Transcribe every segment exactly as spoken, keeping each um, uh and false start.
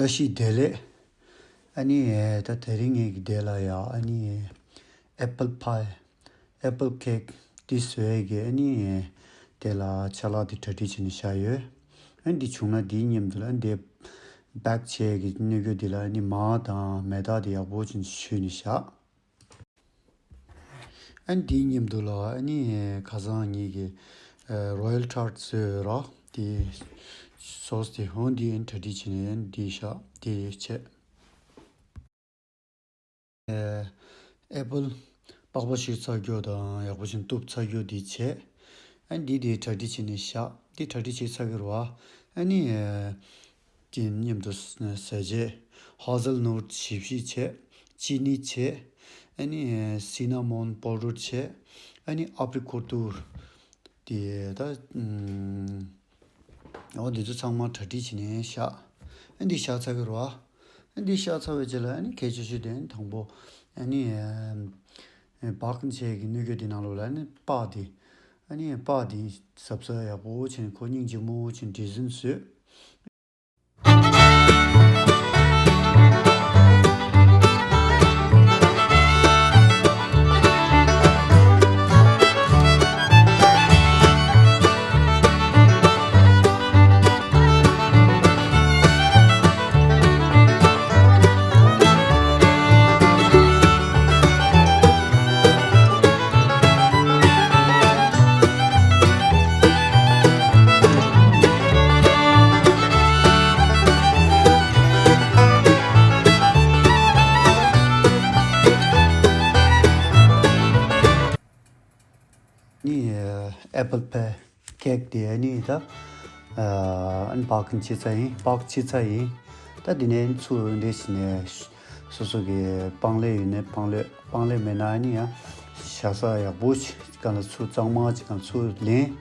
བཀྲ་ཤིས་བདེ་ལེགས། ཨ་ནི་ད་དེ་རིང་ངེད་ཀྱི་དེ་ལ་ཡ་ཨ་ནི་apple pie, apple cake དེ་བཟོ་ཡས་ཀྱི་ཨ་ནི་དེ་ལ་ཅ་ལག་དེ་གྲ་སྒྲིག་བྱས་ནས་བཞག་ཡོད། ཨ་ནི་འདི་བྱུང་ན་འདིའི་མཉམ་དུ་ལ་འདི་bake བྱས་ཀྱི་སྣོད་ཀྱི་འདི་ལ་ཨ་ནི་མར་དང་མེ་སྟག་དེ་ཡག་པོ་བྱས་ནས་བཞོས་ནས་བཞག་ཨ་ནི་དེའི་མཉམ་དུ་ལ་ཨ་ནི་ཁ་སང་ངེད་ཀྱི་royal tart བཟོས་ཡོད་ར། དེ་sauce དེ་ཧོན་དེ་ཨ་ནི་གྲ་སྒྲིག་བྱས་ནས་ཨ་ནི་དེ་བཞག་དེ་བྱས། apple པགས་པ་བཤུས་ཚར་རྒྱུ་དང་ཡག་པོ་བྱས་ནས་གཏུབ་ཚར་རྒྱུ་དེ་བྱས། ཨ་ནི་དེ་དེ་གྲ་སྒྲིག་བྱས་ནས་བཞག་དེ་གྲ་སྒྲིག་བྱས་ཚར་གི་ར། ཨ་ནི། དེ་མཉམ་དུ་ཟས་བཅད། hazelnut ཞིབ་ཞིབ་བྱས། ཅི་ནི་བྱས། ཨ་ནི་cinnamon powder བྱས། ཨ་ནི་apricot དེ་ད་ཨ་འོ་འདི་ཚོ་ཚང་མ་གྲ་སྒྲིག་བྱས་ནས་བཞག་ཨ་འདི་བཞག་ཚར་གི་རེད་བ། ཨ་འདི་བཞག་ཚར་བའི་རྗེས་ལ་ཨ་ནི་གལ་ཆེ་ཤོས་དེ་ཨ་ནི་དང་པོ་ཨ་ནི་bake བྱས་ཀྱི་སྣོད་ཀྱི་དེ་ནང་ལོགས་ལ་ཨ་ནི་པགས་དེ་ཨ་ནི་པགས་དེ་གཟབ་གཟབ་ཡག་པོ་བྱས་ནས་ཁོ་སྙིང་རྗེ་མོ་བྱས་ནས་dressing བཟོས། ནི་apple pie cake དེ་ནི་ད་ཨ་ནི་bake བྱས་ཚར་ཡིན། bake བྱས་ཚར་ཡིན། ད་དེ་ནས་ཚུར་འདྲེས་བྱས་ནས་སོ་སོ་གི་པང་ལེབ་ཡོད་ནས་པང་ལེབ་པང་ལེབ་མེད་ན་ཨ་ནི་ཡང་བཞག་ས་ཡག་པོ་ཞིག་གང་ལ་ཚུར་གཙང་མ་ཅིག་གང་ཚུར་ལེན།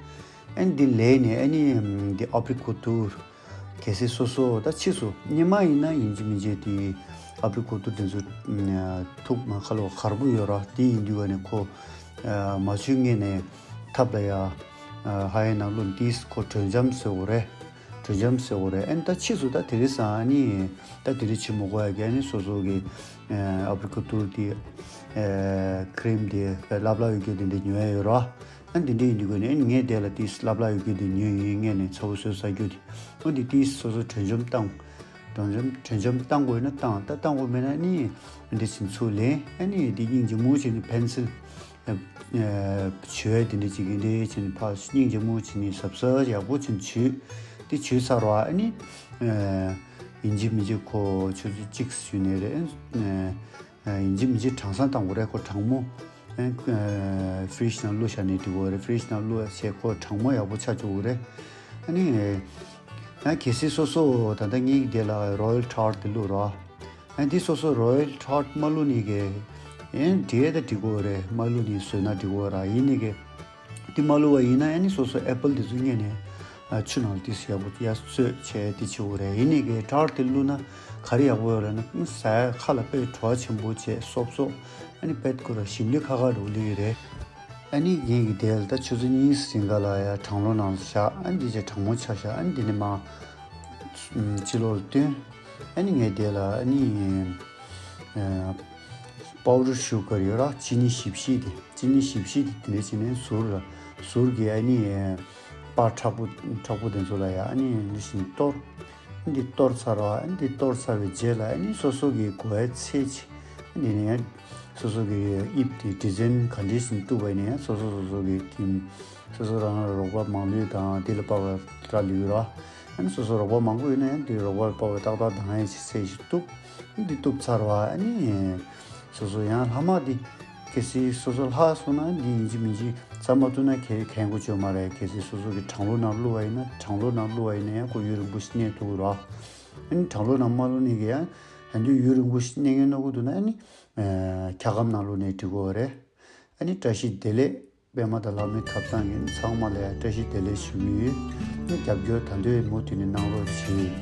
ཨ་ནི་འདི་ལེན་ནས་ཨ་ནི་འདི་apricot དུ་གལ་སྲིད་སོ་སོ་ད་ཕྱིས་སུ་སྔོན་མ་ཡིན་ན་ཡིན་གཅིག་མིན་གཅིག་དེ་apricot དེ་ཚོ་ཐུག་མ་ཁ་ལོ་གར་པོ་ཡོད་ར། དེ་ཡིན་དུས་ཀ་ནས་ཁོ་མ་བྱུས་སྔོན་ནས་ཐབ་ལ་ཡ་ཧ་ཡའི་ནང་བླུགས་ཏིས་ཁོ་དྲོད་འཇམ་བཟོ་དགོས་རེད། དྲོད་འཇམ་བཟོ་དགོས་རེད། ཨ་ནི་ད་ཕྱིས་སུ་ད་དེ་རིང་སང་ཨ་ནི་ད་དེ་རིང་བྱེད་མི་དགོས་ཡ་གི་ཨ་ནི་སོ་སོ་གི་apricot དེ་cream དེ་ལབ་ལབ་ཡོད་རྒྱུ་དེ་འདྲ་ཉོ་ཡ་ཡོད་ར། ཨ་འདི་འདྲ་ཡིན་དུས་ཀ་ནས་ཨ་ངས་དེ་ལ་ཏིས་ལབ་ལབ་ཡོད་རྒྱུ་དེ་ཉོས་ཡིན། ངས་ནས་ཚ་བོ་བཟོས་ཟ་རྒྱུ་དེ་ཨ་འདི་ཏིས་སོ་སོ་དྲོད་འཇམ་བཏང་། དྲོད་འཇམ་དྲོད་འཇམ་བཏང་དགོས་ན་བཏང་། ད་བཏང་དགོས་མེད་ན་ནི་འདི་ཕྱིན་ཚུར་ལེན། ཨ་ནི་འདི་སྙིང་རྗེ་མོ་བྱས་ནས་pencil བྱོས་དེ་འདྲ་ཅིག་གི་འདི་ཕྱིན་ཕ་སྙིང་རྗེ་མོ་བྱས་ནས་ཟབ་ཟབ་ཡག་པོ་བྱས་ནས་བྱོས། དེ་བྱོས་ཚར་བ་ཨ་ནི་ཡིན་གཅིག་མིན་གཅིག་ཁོ་ཆུ་ཚོད་གཅིག་བྱོས་ནས་རེད། ཡིན་གཅིག་མིན་གཅིག་གྲང་སར་བཏང་དགོས་རེད། ཁོ་གྲང་མོ། ཨེ་ཀ་ཨེ་fridge ནང་བླུགས་བཞག་ནས་འགྲིག་གི་རེད། fridge ནང་བླུགས་བྱས་ཁོ་གྲང་མོ་ཡག་པོ་ཆགས་འགྲོ་གི་རེད། ཨ་ནི་ཨ་གལ་སྲིད་སོ་སོ་ད་ལྟ་ངེད་ཀྱི་དེ་ལ་royal tart དེ་བླུགས་རོགས། ཨ་འདི་སོ་སོ་royal tart མ་བླུགས་ནས་ཀྱི་ཨེ་འདྲེས་ད་འགྲིག་གི་རེད། མ་བླུགས་ནས་བཟོས་ན་འགྲིག་གི་ར། ཡིན་ནས་ཀྱི། དེ་མ་བླུགས་པ་ཡིན་ན་ཨ་ནི་སོ་སོ་apple དེ་ཚོ་རྙེད་ནས་ཨ་ཆུ་ནང་ལ་ཏིས་ཡག་པོ་ཡར་བཙོས་བྱས་དེ་བྱེད་དགོས་རེད། ཡིན་ནས་ཀྱི་tart དེ་བླུགས་ན་ག་རེ་ཡག་པོ་ཡོད་རེད་ན་ཟས་ཁ་ལ་དཔེ་བྲོ་བ་ཆེན་པོ་བྱས་སོབ་སོབ། ཨ་ནི་དཔེ་ཁོ་ར་ཞིམ་ལི་ཁ་ཁ་འགྲོ་ལི་རེད། ཨ་ནི་ངེད་ཀྱི་དེ་ལ་ད་ཆུ་ཚོད་གཉིས་ཟིན་ག་ལ་ཡ་གྲང་ལོ་ནང་ལ་བཞག་ཨ་ནི་དེ་བྱས་གྲང་མོ་ཆགས་བཞག་ཨ་ནི་དེ་ནས་མར་ཕྱི་ལོགས་ལ་བཏོན། ཨ་ནི་ངས་དེ་ལ་ཨ་ནི་powder sugar ཡོད་ར། ཅི་ནི་ཞིབ་ཞིབ་དེ་ཅི་ནི་ཞིབ་ཞིབ་དེ་དེ་འདྲ་བྱས་ནས་ཟུར་ལ་ཟུར་གྱི་ཨ་ནི་པགས་མཁྲེགས་པོ་མཁྲེགས་པོ་དེ་ཚོ་ལ་ཡ་ཨ་ནི་འདི་བཞིན་གཏོར། ཨ་འདི་གཏོར་ཚར་བ་ཨ་འདི་གཏོར་ཚར་བའི་རྗེས་ལ་ཨ་ནི་སོ་སོ་གི་དགོས་ཡ་ཚད་ཅིག་ཨ་འདི་ནས་ཡ་སོ་སོ་གི་དབྱིབས་དེ་design ག་འདྲ་བཞིན་བཏུབ་པ་ཡིན་ན་ཡང་སོ་སོ་སོ་སོ་གི་ཁྱིམ་སོ་སོ་རང་རོགས་པ་མང་ལོས་དང་དེ་ལ་དཔག་པའི་ར་ལུས་ར། ཨ་ནི་སོ་སོ་རོགས་པ་མང་པོ་ཡོད་ན་ཡང་དེ་རོགས་པ་ལ་དཔག་པའི་ཏག་ཏག་དང་ཡང་ཞིག་ཚད་ཞིག་བཏུབ། ཨ་འདི་བཏུབ་ཚར་བ་ཨ་ནི་སོ་སོ་ཡང་ལྷག་མ་དེ་གལ་སྲིད་སོ་སོ་ལྷག་སོང་ན་འདི་ཡིན་གཅིག་མིན་གཅིག་ཚར་མ་ཐུབ་ན་གལ་གལ་མགོ་གཅོད་མ་རེད། གལ་སྲིད་སོ་སོ་གི་གྲང་ལོ་ནང་བླུགས་པ་ཡིན་ན་གྲང་ལོ་ནང་བླུགས་པ་ཡིན་ན་ཡང་ཁོ་ཡུན་རིང་པོ་ཞིག་གནས་ཐུབ་ཀྱི་རེད། ཨ་ནི་གྲང་ལོ་ནང་མ་བླུགས་ནས་ཀྱི་ཡང་ཡང་དུ་ཡུན་རིང་པོ་ཞིག་གནས་ངེས་མནོ་གི་འདུག་ན་ཨ་ནི་འཁྱག་སྒམ་ནང་བླུགས་ནས་འགྲིག་གི་རེད། ཨ་ནི་བཀྲ་ཤིས་བདེ་ལེགས། པད་མ་དང་ལྷ་མོའི་ཐབ་ཚང་གི་ཚང་མ་ལ་ཡང་བཀྲ་ཤིས་བདེ་ལེགས་ཞུ་གི་ཡོད། ཨ་ནི་རྒྱབ་སྐྱོར་ད་དུང་མུ་མཐུད་ནས་གནང་རོགས་གྱིས།